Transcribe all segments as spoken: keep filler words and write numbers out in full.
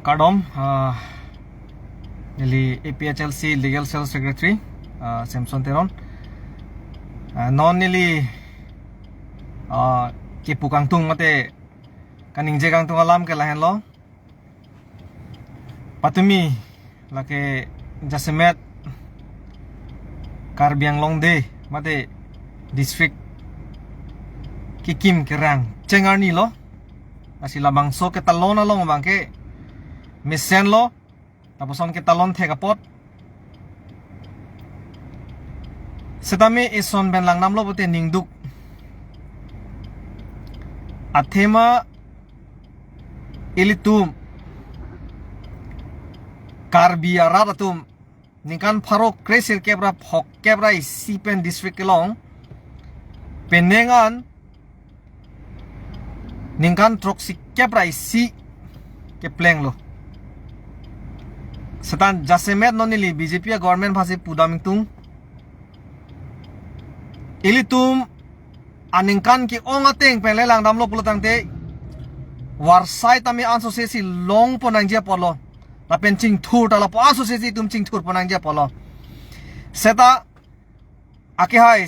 Kardom, ah, neli A P H L C Legal Cell Secretary, ah, Samson Teron. Ah, non neli, ah, kepu kangtung mate kaningje kangtung alam ke lahenlo. Patumi lake jasemet Karbi Anglong Day mate district kekim kerang cheng arni lo. Lasi labangso ketalon along abangke mesenlo, lapuson ketalon thek apot. Setame ison pen langdamlo pute ningduk. Athema ilitum Karbi arat atum ningkan pharo kre sirkep ra phokep ra isi pen district kelong, penang an ningkan throksikep ra isi keplenglo. Seta jasemet non neli B J P a government aphansi pudam ingtung. Ilitum aningkan ke-ong ateng pen le langdamlo pulo tangte, varsai tame ansose si longpon nangji apotlo. Lapen chingthur ta lapu ansose si itum chingthurpon nangji apotlo. Seta akehai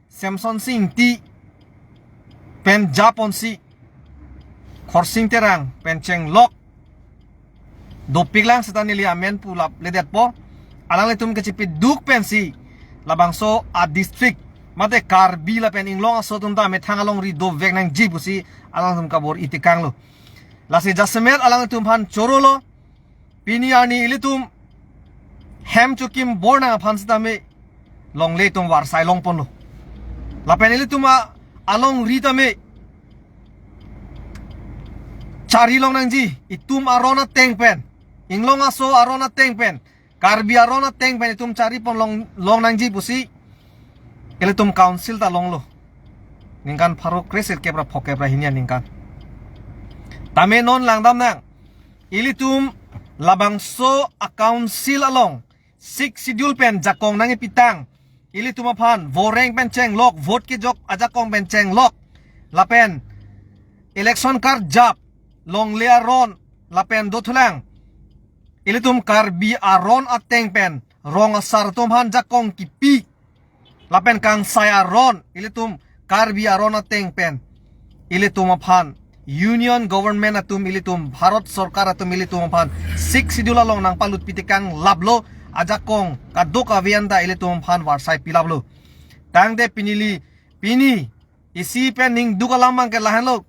Samson Sing Ingti pen japonsi Khorsing Terang pen chenglok dopiklang, seta neli amen pu lapledetpo. Alanglitum kachipiduk pensi labangso a district mate Karbi lapen inglong aso atum ta methang alongri dovek nangji pusi alangtum kabor-i tekanglo. Lasi jasemet alangtum aphan chorolo. Pini arni ilitum hem chokim bor nang aphan setame longle atum varsai longponlo. Lapen ilitum a alongri tame chari long nangji, itum aron ateng pen, inglong aso aron ateng pen, Karbi aron ateng pen itum charipon long, long nangji pusi ilitum council ta longlo. Ningkan pharo kre sirkep ra phokep ra hini aningkan. Tame non langdam nang, ilitum labangso a council along Sixth Schedule pen jakong nangkepitang ilitum aphan voreng pen chenglok, vote kejok ajakong pen chenglok, lapen election karjap, longle aron lapen dothulang ilitum Karbi aron ateng pen rong asar atum aphan jakong kipi, lapen kangsai aron ilitum Karbi aron ateng pen ilitum aphan Union Government atum ilitum, Bharat Sorkar atum ilitum aphan Sixth Schedule along nangpalut pitekang laplo, ajakong kadokave anta ilitum aphan varsai pilaplo. Tangte pini neli, pini isi pen ningduk alam abangke lahenlo.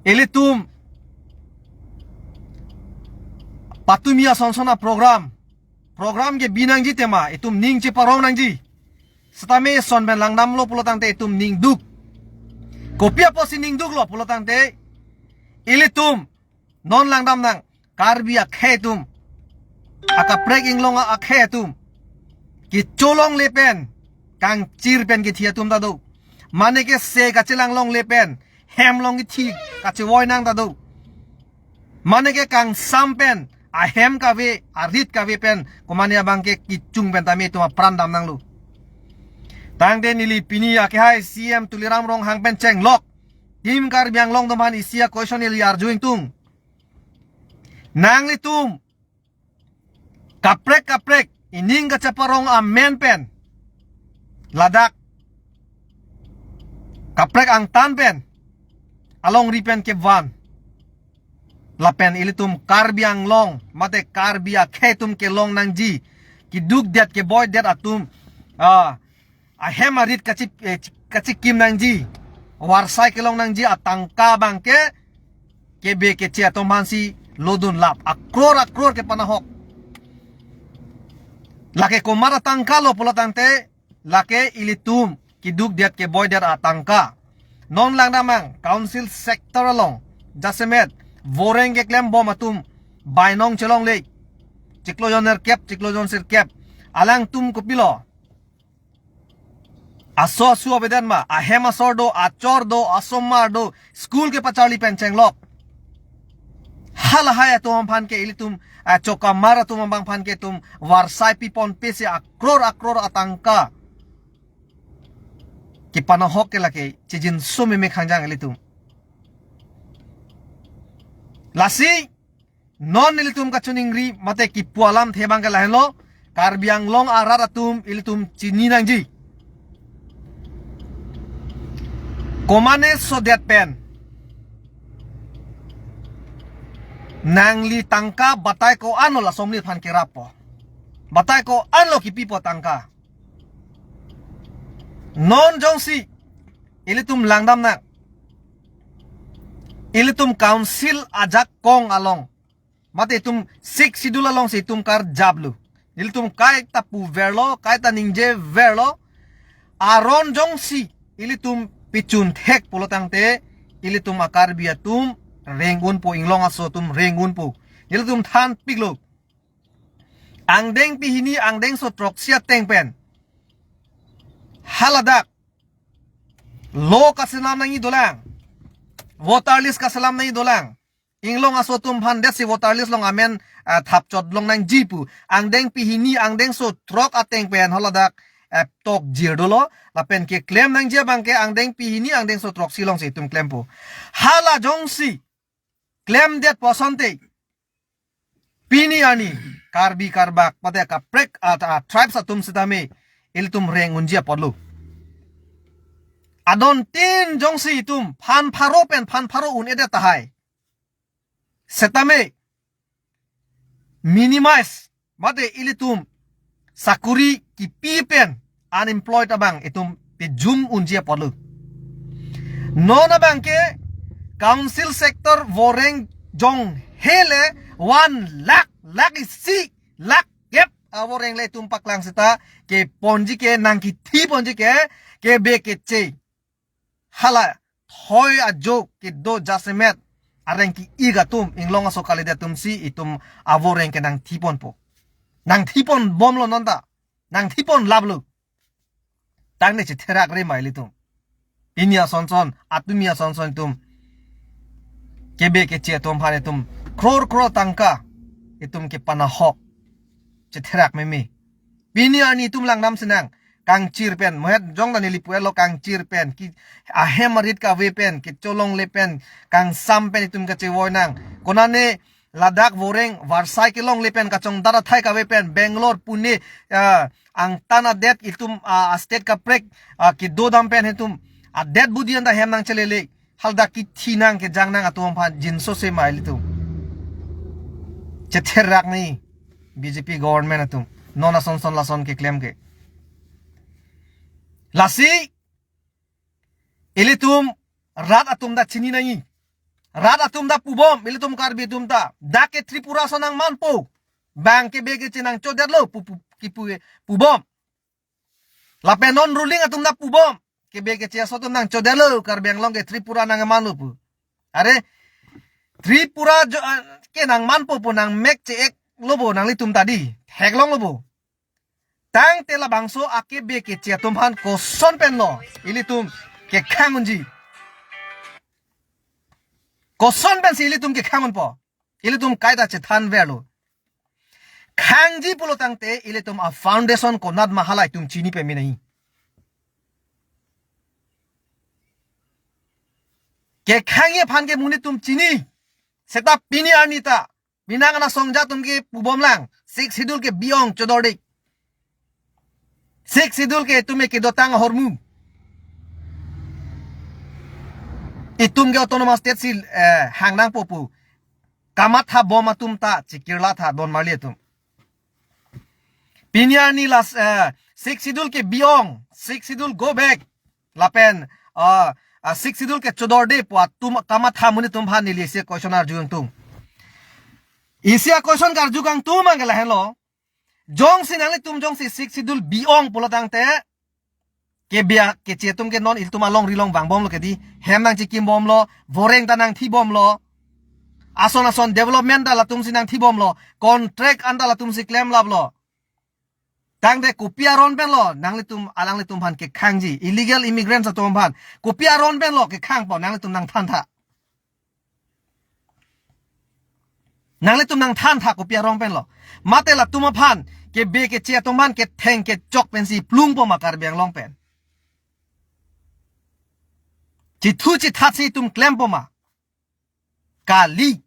Ilitum patumi asonson a program, program kebi nangji tema itum ning cheparong nangji. Setame ison pen langdamlo pulo tangte itum ningduk. Kopi apotsi ningduklo pulo tangte, ilitum non langdam nang, Karbi akhei atum, akaprek inglong akhei atum kecholongle pen kangchir pen kethi atum ta do. Mane ke se kachelang longle pen hem along kethi kachevoi nang ta do. Mane ke kangsam pen ahem kave, arit kave pen, komane abangke kechung pen tame itum apran dam nanglo. Tangte neli pini akehai C M Tuliram Ronghang pen chenglok Team Karbi Anglong atum aphan isi a question neli arju ingtung. Nanglitum kaprek kaprek ining kacheparong amen pen, ladak kaprek angtan pen alongri pen kevan, lapen ilitum Karbi Anglong mate Karbi akhei atum kelong nangji, keduk det keboi det atum, ah, ahem arit kachi, eh, kachikim nangji, varsai kelong nangji atangka abangke kebe keche atum aphansi lodun lap, akror akror kepanahok. Lake komat atangka lo pulo tangte, lake ilitum keduk det keboi det atangka. Non langdam nang, council sector along jasemet voreng keklem bom atum bainong chelongle, chiklo jon nerkep, chiklo jon sirkep. Alangtum kopilo? Aso asu avedet ma, ahem asor do, achor do, asomar do, school kepacharli pen chenglok. Halahai atum aphan ke ilitum, ah, chokamar atum abang aphan ke itum varsai pipon pesi akror akror atangka kepanahok ke lake chijinso meme khangjang ilitum. Lasi Non ilitum kachiningri mate kipu alamthe abang ke lahenlo, Karbi Anglong arat atum ilitum chini nangji. Komane sodet pen nangli tangka batai ko-anlo laso amonit aphan kerappo. Batai ko-anlo kipipo tangka. Non jongsi ilitum langdam nang, ilitum council ajakong along mate itum Sixth Schedule alongsi itum karjaplo. Ilitum kaita puverlo, kaita ningjeverlo. Aron jongsi ilitum pichun thek pulo tangte, ilitum a-Karbi atum reng unpo, inglong aso atum reng unpo. Ilitum thanpiklo. Angdengpi hini angdengso throksi ateng pen haladak law kaselam nangji dolang, voter list kaselam nangji dolang. Inglong aso atum aphan det si voter list along amen, ah, thapchot long nangji pu. Angdengpi hini angdengso throk ateng pen haladak, eh, tokjir dolo. Lapen keklem nangji abang ke angdengpi hini angdengso throksi alongsi itum klempo. Hala jongsi klemdetpo asonte, pini arni Karbi Karbak mate kaprek a, a, tribes atum sitame ilitum reng unji apotlo. Adontin jongsi itum phan pharo pen phan pharo un-edet tahai, setame minimize mate ilitum sakuri kipi pen unemployed abang itum pejum unji apotlo. Non abang ke council sector voreng jong hele one lakh, lakh isi, lakh kep avoreng le itum paklang seta keponji ke nangkithi ponji ke, kebe keche. Hala thoi ajo kedo jasemet areng ki-ik atum, inglong aso kalidet atumsi itum avoreng ke nangthi ponpo. Nangthi pon bomlo non ta. Nangthi pon laplo. Tangte chetherak re ma ilitum. Pini asonson, atumi asonson itum kebe keche atum aphan itum crore crore tangka itum kepanahok. Chetherak meme. Pini arni itum langdam sinang, kangchir pen, mohet jong ta neli pu-etlo, kangchir pen, ke ahem arit kave pen, kecholongle pen, kangsam pen itum kachevoi nang. Konane ladak voreng varsai kelongle pen, kachongdat athai kave pen, Bangalore, Pune, ah, angtan adet itum, ah, state kaprek, ah, kedodam pen itum adet budi anta hem nangchelele. Haladak kithi nang kejang nang atum aphan jinso se ma ilitum. Chetherak ni B J P government atum. Non asonson lason keklem ke. Lasi ilitum rat atum ta chini nangji. Rat atum ta pubom, ilitum Karbi atum ta. Dak ke Tripura ason nangmanpo. Bang kebe keche nangchodetlo pu, pu, kipu, pubom. Lapen non ruling atum ta pubom. Kebe keche aso atum nangchodetlo, Karbi Anglong ke Tripura nangmanlo pu. Are, Tripura jo, ah, ke nangmanpo pu nangmek che-eklo bo nanglitum ta di. Theklonglo bo. Tangte labangso akebe keche atum aphan koson penlo ilitum kekhang unji. Koson pensi ilitum kekhang unpo. Ilitum kaita chethanverlo. Khangji pulo tangte ilitum a-foundation konat ma hala itum chini peme nangji. Kekhangji aphan ke monit atum chini. Seta pini arni ta, penang anat asongja atum ke pubomlang, Sixth Schedule ke bi-ong chodordik. Sixth Schedule ke itum ke kedotang ahormu. Itum ke autonomous state si, eh, hang nangpo pu kamatha bom atum ta chikirla tha don marli atum. Pini arni last, eh, Sixth Schedule ke bi-ong, Sixth Schedule go back. Lapen, ah, ah, Sixth Schedule ke chodorde pu atum kamatha monit atum aphan neli isi question arju kangtung. Isi a-question karju kangtung abang ke lahenlo. Jongsi nanglitum jongsi Sixth Schedule bi-ong pulo tangte, kebe keche atum ke non ilitum alongri along vangbomlo ke di, hem nangchikimbomlo, voreng ta nangthibomlo. Ason ason development ta latumsi nangthibomlo, contract anta latumsi klemlaplo. Tangte kopi aron penlo nanglitum, alanglitum aphan kekhangji, illegal immigrants atum aphan kopi aron penlo kekhangpo, nanglitum nangthantha. Nanglitum nangthantha kopi aron penlo. Mate latum aphan, kebe keche atum aphan ketheng kechok pensi plungpo ma Karbi Anglong pen? Chithu chithatsi itum klempo ma? Kali.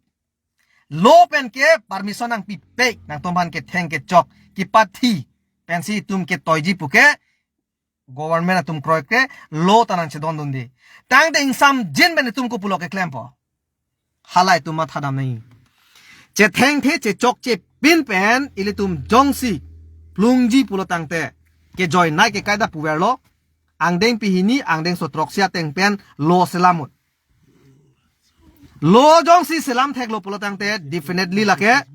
Law pen ke permission nangpipe, nangtumphan ketheng kechok, kepathi pensi itum ketoiji puke, government atum kroikre law ta nangchedondunde. Tangte ingsamjin pen itum kopulo keklempo. Hala itum mathadam nangji. Chethengthe chechokche pinpen ilitum jongsi plungji pulo tangte, kejoinai ke kaida puverlo, angdeng pehini, angdengso throksi ateng pen law selam un. Law jongsi selam theklo pulo tangte, definitely lake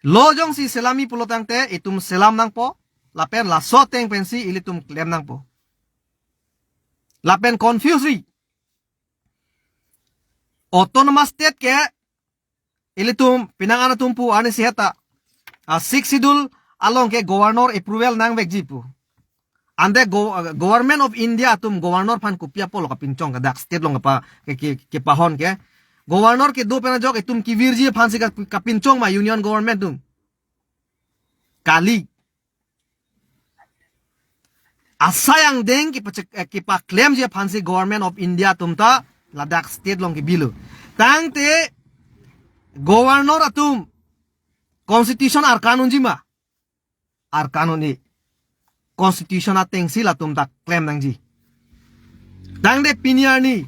law jongsi selamji pulo tangte itum selam nangpo, lapen laso ateng pensi ilitum klem nangpo. Lapen confuse ri. Autonomous state ke ilitum penang an atum pu arnisi heta, ah, Sixth Schedule along ke governor approval nangvekji pu. Ante go-, ah, Government of India atum governor aphan kopi apotlo kapinchong ke, dak state along kepa, ke, ke, kepahon ke. Governor kedo pen ajok itum kevirji aphansi ka-, kapinchong ma union government atum? Kali. Asai angdeng kepachek-, eh, kepaklemji aphansi Government of India atum ta ladak state along kebilo. Tangte governor atum constitution arkan unji ma? Arkan un-e. Constitution atengsi latum ta klem nangji. Tangte pini arni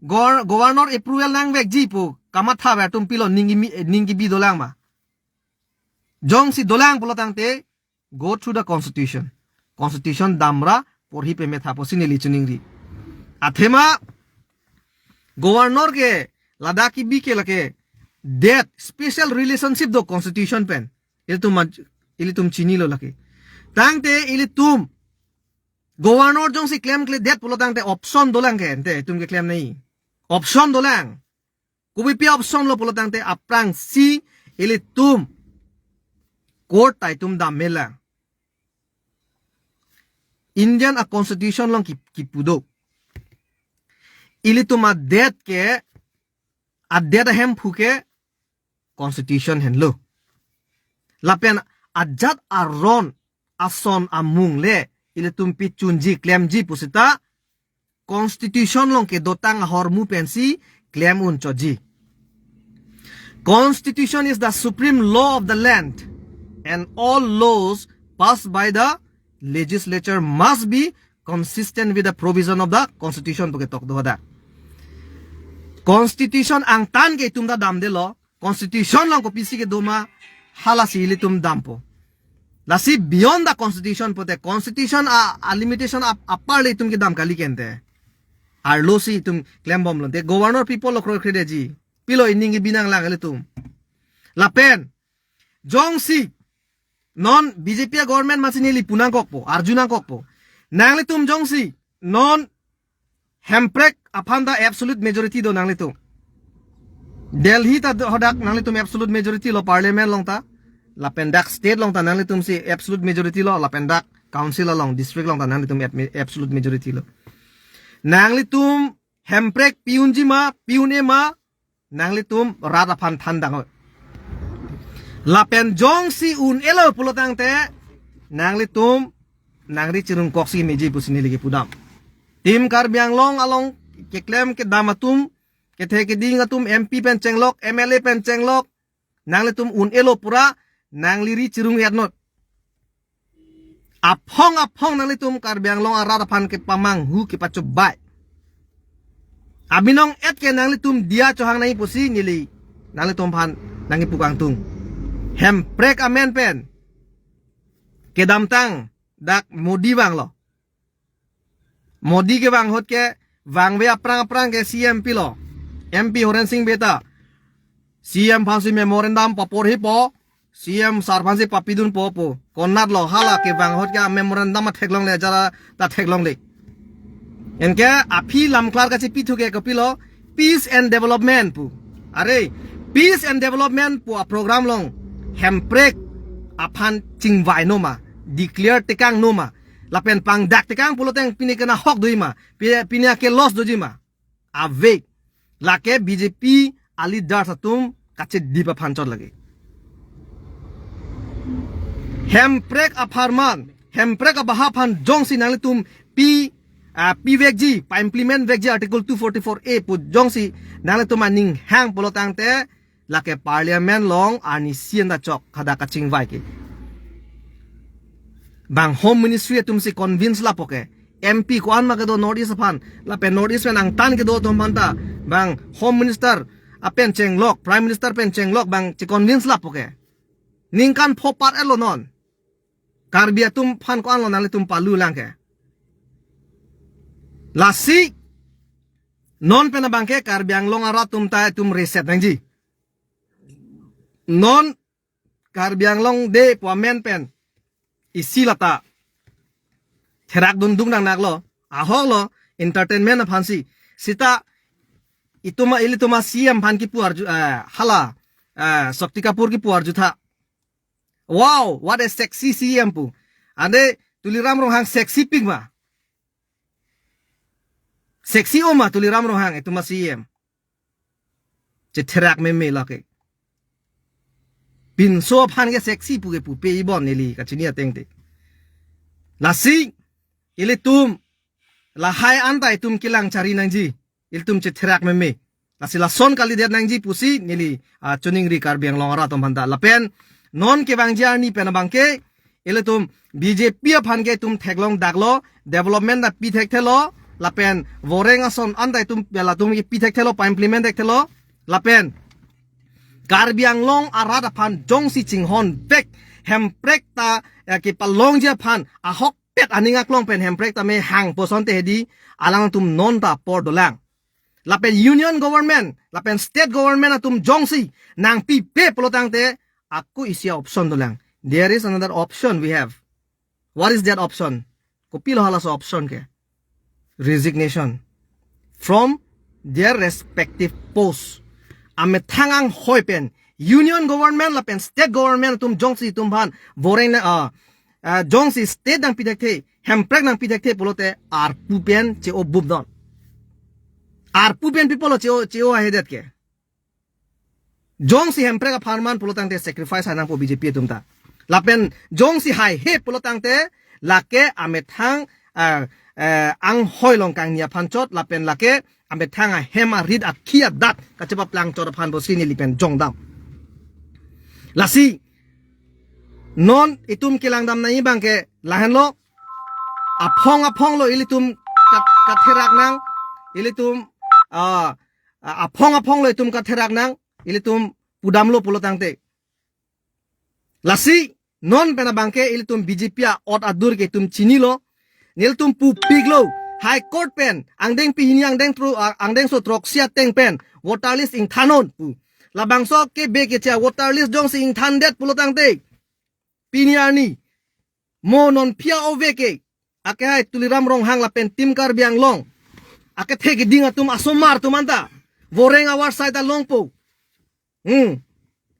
gor-, governor approval nangvekji pu kamathaver atum pilo ning kimi-, ning kebi dolang ma? Jongsi dolang pulo tangte, go through the constitution. Constitution damra porhi pemetha pusi neli chiningri. Athema governor ke ladak kebi ke lake det special relationship do constitution pen. Ilitum ma-, ilitum chinilo lake. Tangte ilitum governor jongsi klemkledet pulo tangte option dolang ke, ante itum keklem nangji. Option dolang. Kopipi option lo pulo tangte, aphrangsi ilitum court ta itum dam melang. Indian a constitution along ki-, kipu do. Ilitum adet ke, adet ahemphu ke constitution henlo. Lapen ajat aron ason amung le ilitum pichunji klemji pusita constitution along kedotang ahormu pensi klem un chotji. Constitution is the supreme law of the land, and all laws passed by the legislature must be consistent with the provision of the constitution pu ketok do hadak. Constitution angtan ke itum ta damdelo, constitution along kopisi kedo ma, halasi ilitum dampo. Lasi beyond the constitution pute, constitution a, a limitation ap-, apar le itum kedam kali ke ante. Arlosi itum klembomlo. Te governor pi apotlo kroikredetji? Pilo ining kebi nanglang ilitum? Lapen jongsi non B J P a government masi neli pu nangkokpo, arju nangkokpo. Nanglitum jongsi non hemprek aphan ta absolute majority do nanglitum. Delhi ta do hadak nanglitum absolute majority lo parliament along ta. Lapen dak state along ta nanglitumsi absolute majority lo, lapen dak council along, district along ta nanglitum ab-, absolute majority lo. Nanglitum hemprek pi unji ma, pi un-e ma, nanglitum rat aphan thandang. Lapen jongsi un-elo pulo tangte, nanglitum nangri chirungkoksi meji pusi neli kepudam. Team Karbi Anglong along keklem kedam atum, kethe keding atum, M P pen chenglok, M L A pen chenglok, nanglitum un-elo pura, nangli ri chirung etnot. Aphong aphong nanglitum Karbi Anglong arat aphan kepamanghu kepachobai. Abinong et ke nanglitum diya chohang nangji pusi neli nanglitum aphan nangkipu kangtung. Hemprek amen pen kedamtang dak Modi vanglo. Modi kevang ahut ke vangve aphrang aphrang ke C M pilo, M P Horen Sing Bey ta C M aphansi memorandum paporhipo, C M sir aphansi papidunpo pu. Konatlo hala kevang ahut ke a memorandum ta theklongle, jara ta theklongle. Anke aphi lamklar kachipithu ke kopilo, peace and development pu. Are, peace and development pu a program along hemprek aphan chingvai noma, declare tekang noma, lapen pangdak tekang pulo tang pini kena hok doji ma, pi-, pini ake loss doji ma? Ave. Lake B J P a leaders atum kachedip aphan chot lake. Hemprek apharman, hemprek abaha aphan jongsi nanglitum pi ah, pivekji, pa-implement vekji Article two forty-four A pu jongsi nanglitum aning hang pulo tangte, lake Parliament along arnisi anta chok hadak kachingvai ke. Bang Home Ministry atumsi convince lapo ke. M P ko-an ma kedo North East aphan, lapen North East pen angtan kedo atum aphanta, bang Home Minister apen chenglok, Prime Minister pen chenglok bang che-convince lapo ke. Ningkan pho par-etlo non. Karbi atum aphan ko-anlo nanglitum palu lang ke. Lasi non pen abangke Karbi Anglong arat atum ta itum reset nangji. Non Karbi Anglong Day pu amen pen isi lata therak dundung nang naklo, ahoklo, entertainment aphansi. Seta itum a, ilitum a C M aphan kipu arju, eh, hala, eh, Shakti Kapoor kipu arjutha. Wow, what a sexy C M pu. Ante Tuliram Ronghang sexy pik ma? Sexy o ma Tuliram Ronghang itum a C M? Chetherak meme lake. Pinso aphan ke sexy pu ke pupe ibon neli kachini ateng te. Lasi ilitum lahai anta itum kelang chari nangji. Ilitum chetherak meme. Lasi lason kalidet nangji pusi neli, ah, choningri Karbi Anglong arat atum aphanta. Lapen non kevangji arni pen abangke ilitum B J P aphan ke itum theklong daklo, development ta pi thekthelo, lapen voreng ason anta itum, ya, latum ke pi thekthelo, pa-implement thekthelo, lapen Karbi Anglong arat aphan jongsi chinghon vek, Hemprek ta, eh, kepalongji aphan ahokpet aning aklong pen Hemprek tame hangpo asonte hedi, alangtum non ta apor dolang. Lapen Union Government, lapen State Government atum jongsi nangpipe pulo tangte, ako isi option dolang. There is another option we have. What is that option? Kopilo halaso option ke? Resignation from their respective posts. Amethang anghoi pen Union Government lapen State Government atum jongsi itum aphan voreng na, ah, ah, jongsi state nangpi thekthe, Hemprek nangpi thekthe pulote arpu pen che-o bupdon. Arpu pen pi pulo che-o, che-o ahedet ke. Jongsi Hemprek apharman pulo tangte sacrifice hai nangpo B J P atum ta. Lapen jongsi haihe pulo tangte lake amethang, ah, eh, anghoi long kangni aphan chot, lapen lake amethang ahem arit akhi adat kachepaplang chot aphan pusi neli pen jongdam. Lasi non itum kelangdam nangji abangke lahenlo, aphong aphong lo ilitum kat-, katherak nang, ilitum, ah, a-, aphong aphong lo itum katherak nang, ilitum pudamlo pulo tangte. Lasi non pen abangke ilitum B J P a-ot adur ke itum chinilo. Nelitum pupiklo, High Court pen angdeng pini angdeng tru-, a-, angdengso throksi ateng pen voter list ingthannon pu. Labangso ke be keche voter list jongsi ingthandet pulo tangte, pini arni mo non phia ove ke, akehai Tuliram Ronghang lapen Team Karbi Anglong akethe keding atum asomar atum anta voreng avar sai ta longpo. Hmm.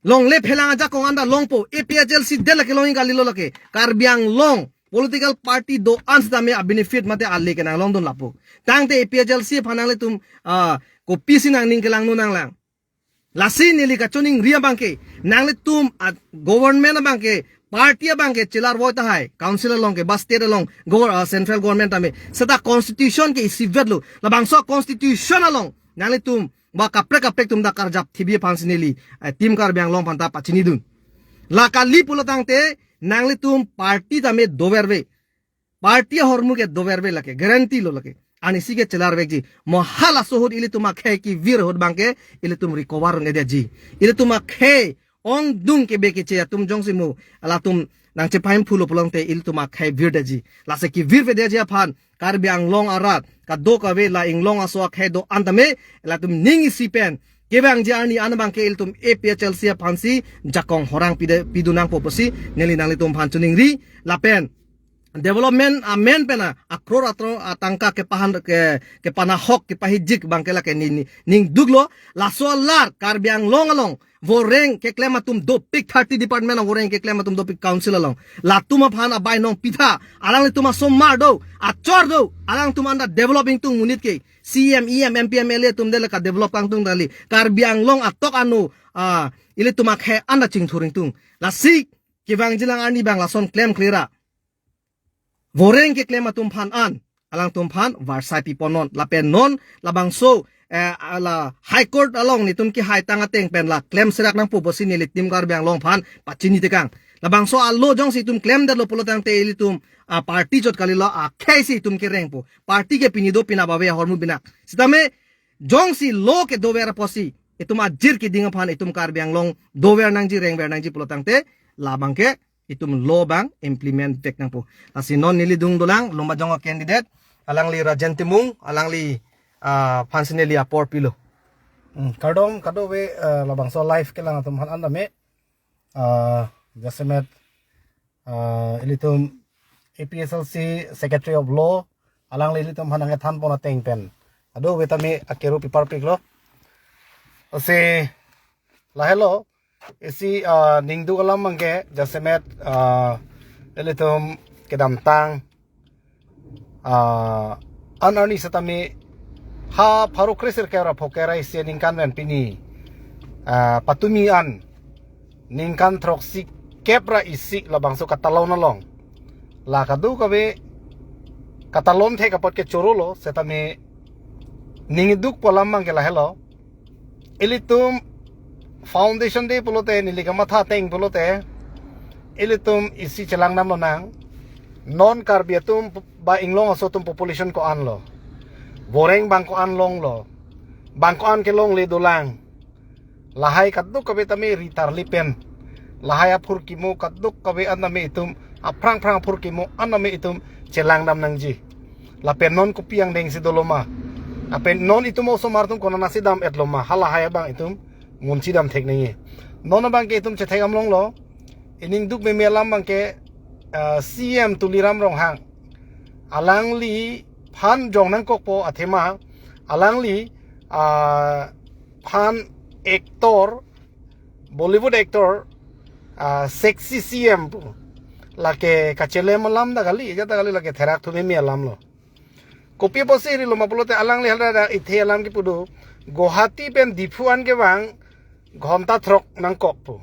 Longle phelang ajakong anta longpo. A P H L C det lake longji kalilo lake. Karbi Anglong political party do-an sitame a-benefit mate ale ke nanglongdun lapo. Tangte A P H L C aphan nanglitum, ah, kopisi nangning kelangno nanglang. Lasi neli kachoningri abangke, nanglitum a-government abangke, party abangke chelarvoi tahai, council along ke, ba state along, gover-, ah, central government tame, seta constitution ke isivetlo, labangso constitution along nanglitum ba kaprek kaprek atum ta karjap thibi aphansi neli, eh, Team Karbi Anglong aphanta pachinidun. La kali pulo tangte nanglitum party tame doverve. Party ahormu ke doverve lake, guarantee lo lake. Arnisi ke chelarvekji. Mo halaso ahut ilitum akhei kevir ahut abangke ilitum recover un-edetji. Ilitum akhei ongdung ke be keche atum jongsi mo latum nangchepahemphulo pulo tangte ilitum akhei virdetji. Lasi kevirvedetji aphan Karbi Anglong arat kadokave la inglong aso akhei do-an tame latum ning isi pen kevangji arni an abangke ilitum A P H L C aphansi jakong horang pide, pidun nangpo pusi neli nanglitum aphan choningri. Lapen development amen pen a, akror atro atangka kepahan ke, kepanahok kepahijik abangke lake ni, ni, ningduklo. Laso alar Karbi Anglong along voreng keklem atum dopik, thirty department a voreng keklem atum dopik, council along. Latum aphan abai nong pitha, alanglitum asomar do, achor do, alangtum anta develop ingtung monit ke. C M, E M, M P, M L A atum det lake develop kangtung kali. Karbi Anglong atok anu, ah, ilitum akhei anta chingthur ingtung. Lasi kevangjilang arni abang lason klemkle ra. Voreng keklem atum aphan an alangtum aphan varsai piponnon. Lapen non labangso, eh, ala High Court along netum kehai tang ateng pen la klem serak nangpo pusi neli Team Karbi Anglong aphan pachini tekang. Labangso a-law jongsi itum klemdetlo pulo tangte ilitum a-party chot kalilo, akhei si itum kerengpo. Party ke pini do, penap ave, ahormu binak. Sitame jongsi law kedover apotsi itum ajir keding aphan itum Karbi Anglong dover nangji, rengver nangji pulo tangte labang ke itum law abang implement vek nangpo. Lasi non neli dung dolang Lumbajong a-candidate, alangli Rajen Timung, alangli, ah, aphansi neli apor pilo. Hmm, kardom kadokave, eh, labangso live kelang atum aphan an tame. Ah, jasemet, ah, ilitum A P H L C Secretary of Law, alangli ilitum aphan nangkethan pon ateng pen kadokave tame akeru piparpiklo. Lasi lahelo, isi, ah, ningduk alam abangke jasemet, ah, ilitum kedamtang, ah, an arni setame ha pharo kre sirkep ra phokep ra isi aningkan pen pini, ah, patumi an ningkan throksikep ra isi labangso katalon along, la kadokave katalon thek apot ke chorolo, setame ningdukpo alam abangke lahelo. Ilitum Foundation Day pulote, neli kamatha ateng pulote, ilitum isi chelang damlonang. Non Karbi atum ba inglong aso atum population ko-an lo, voreng bang ko-an longlo, bang ko-an kelongle dolang. Lahai kadokave tame ritarli pen, lahai aphur kimo kadokave an tame itum, aphrang phrang aphur kimo an tame itum chelang dam nangji. Lapen non kopi angdeng si doloma, lapen non itum osomar atum konatsi dam-etloma, halahai abang itum munsi dam thek nangji. Non abangke itum chethek damlonglo, iningduk meme alam abangke, ah, C M Tuliram Ronghang, alangliphan jong nangkokpo athema, alangli, ah, phan actor, Bollywood actor, ah, sexy C M pu, lake kachelem alam ta kali, ajat ta kali, lake therak thu meme alam lo. Kopi apotsi ri loma pulote alangli hala dak ithe alam kipu do, Guwahati pen Diphu an kevang ghonta throk nangkok pu.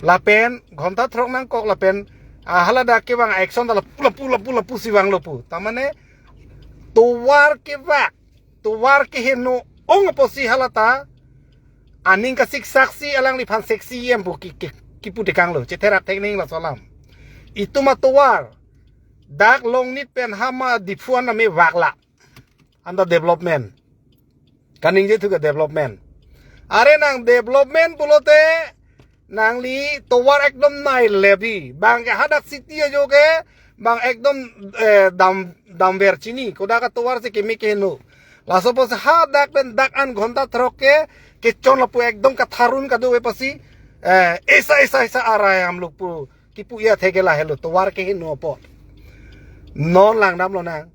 Lapen ghonta throk nangkok lapen, ah, hala dak kevang action ta lapu lapu lapu lapu si vanglo pu. Tamane tovar kevak, tovar keheno ong apotsi hala ta aning kasiksak si alangliphan sexy C M pu ki, ki, kipu tekanglo, chetherak thek nangji laso alam. Itum atovar dak Longnit pen ha ma Diphu an tame vakla, anta development. Kaningje thu ke development. Are nang development pulote nangli tovar ekdom nai lebi. Bang ke hadak city ajo ke bang ekdom, eh, dam, damver chini. Kodak atovar si keme keheno. Laso apotsi hadak pen dak an ghonta throk ke kechon lapu ekdom katharun kadokave apotsi, eh, esa esa esa arai amluk pu kipu ya theke lahelo tovar keheno apot. Non lang damlonang.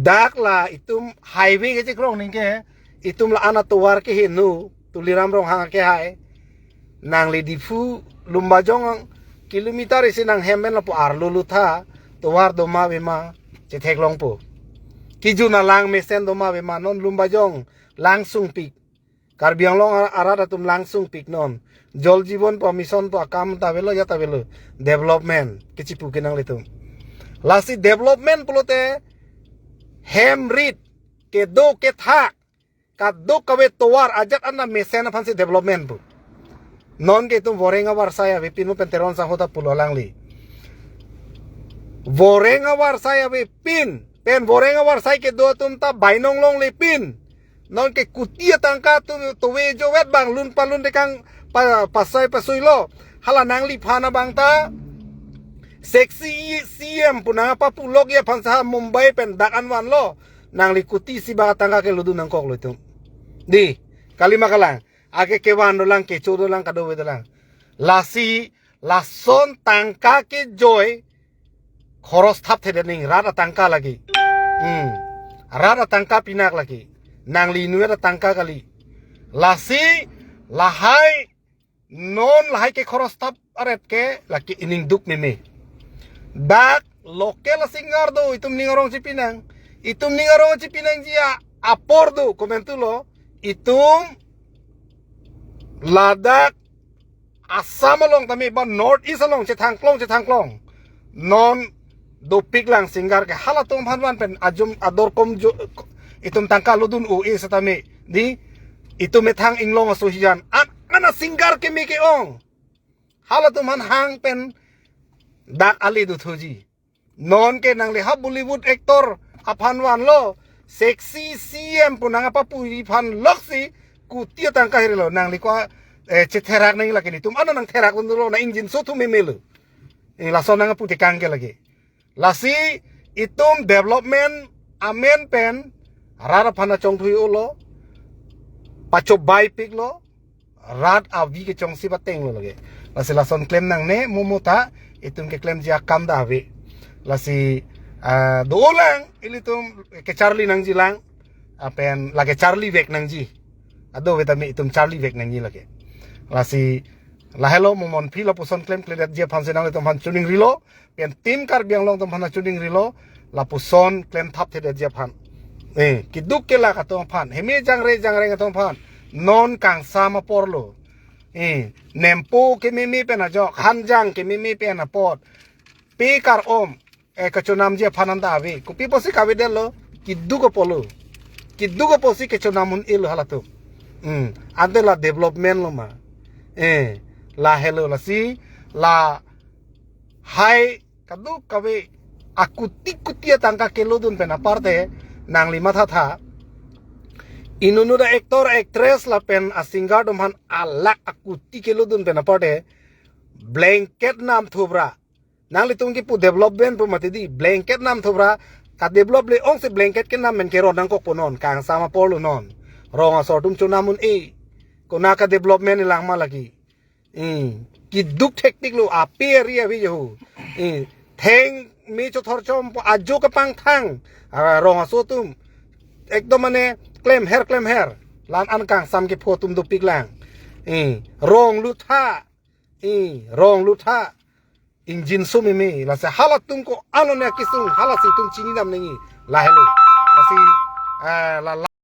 Dak la itum highway kechekrong ningke, itum la-an atovar keheno, Tuliram Ronghang kehai. Nangli Diphu Lumbajong kilometer isi nanghem pen lapu arlo lutha, tovar doma avema, chetheklongpo. Kejun alang mesen doma avema, non Lumbajong langsungpik. Karbi Anglong ar-, arat atum langsungpik non. Jal Jeevan pu mission pu akam ta avelo, ajat ta avelo. Development kechipu kenang ilitum. Lasi development pulote hem rit, kedo kethak, kadokave tovar ajat anta mesen aphansi development pu. Non ke itum voreng avarsai avepin mo pen Teron sangho ta pulo alangli. Voreng avarsai avepin, pen voreng avarsai kedo atum ta bainong longlepin. Non ke kuti atangka atum tove jovet bang lun palun tekang pa, pasai pasuilo. Hala nangliphan abang ta sexy C M pu nangpapulok ya aphan sa Mumbai pen dak an vanlo. Nangli kuti isi bak atangka ke lodun nangkoklo itum. Di, kalima kalang. Ake kevan dolang, kecho dolang, kadokave dolang. Lasi, lason tangka kejoi, khoros thap thedet nangji, rat atangka lake. Hmm. Rat atangka pinak lake. Nangli inutvet atangka kali. Lasi, lahai, non lahai ke khoros thap aret ke lake iningduk meme. Dak local a-singer do, itum ning arong chipinang. Itum ning arong chipinangji apor do, komentulo. Itum ladak Assam along tame ba North East along chethangklong chethangklong. Non dopik lang singer ke, halatum aphan van pen ajum ador kom jo, itum tangka lodun o e setame di, itum methang inglong aso hijan an, an a singer keme ke-ong. Halatum aphan hang pen dak ale dothuji. Non ke nangli ha Bollywood actor aphan vanlo, sexy C M pu nang apa puri aphan loksi kuti atangka hirilo, nangli ko, eh, chetherak nangji lake, netum ano nangtherak dunlo, na ingjinso atum memelo. Eh, lason nang apu tekang ke lake. Lasi itum development amen pen rat aphan achongthui-olo, pachobaipiklo, rat avi kechongsi patenglo lake. Lasi lason klem nangne, mo mo ta itum keklemji akam ta ave. Lasi, ah, dolang ilitum kecharli nangjilang, apen lake charlivek nangji. Ado ave tame itum charlivek nangji lake. Lasi lahelo mo mon phi lapuson klemkledetji aphansi nanglitum aphan choningrilo, pen Team Karbi Anglong atum aphan choningrilo, lapuson klemthapthedetji aphan. Eh, keduk kelak atum aphan, heme jangre jangreng atum aphan, non kangsam aporlo. Eh, nempo kememe pen ajok, hanjang kememe pen apot, pe kar-om, eh, kachonamji aphan anta ave. Kopi apotsi kavedetlo, keduk apotlo. Keduk apotsi kachonam un-elo halatum. Hmm, ante la development lo ma. Eh, lahelo, lasi lahai kadokave akuti kuti atangka kelodun pen aparte, nangli mathatha. Inunu ta actor, actress lapen a singer atum aphan alakh akuti kelodun pen aparte, blanket namthupra. Nanglitum kipu development pu mati di, blanket namthupra, kadevelop le-ongsi blanket kenam pen keron nangkokpo non, kangsam aporlo non. Rong asor atum chonam un-e. Konat kadevelopment ilang ma lake. Hmm. Keduk thektiklo, ape ari ave jehu. Hmm. Theng me chothorchompo ajo kapangthang. Ah, rong aso atum ekdom mane klemher klemher. La-an an kangsam kepho atum dopiklang. Hmm. Rong lutha. Hmm. Rong lutha. Ingjinso meme. Lasi halatum ko-an lone akesung, halasi itum chininam nangji. Lahelo. Lasi, eh, la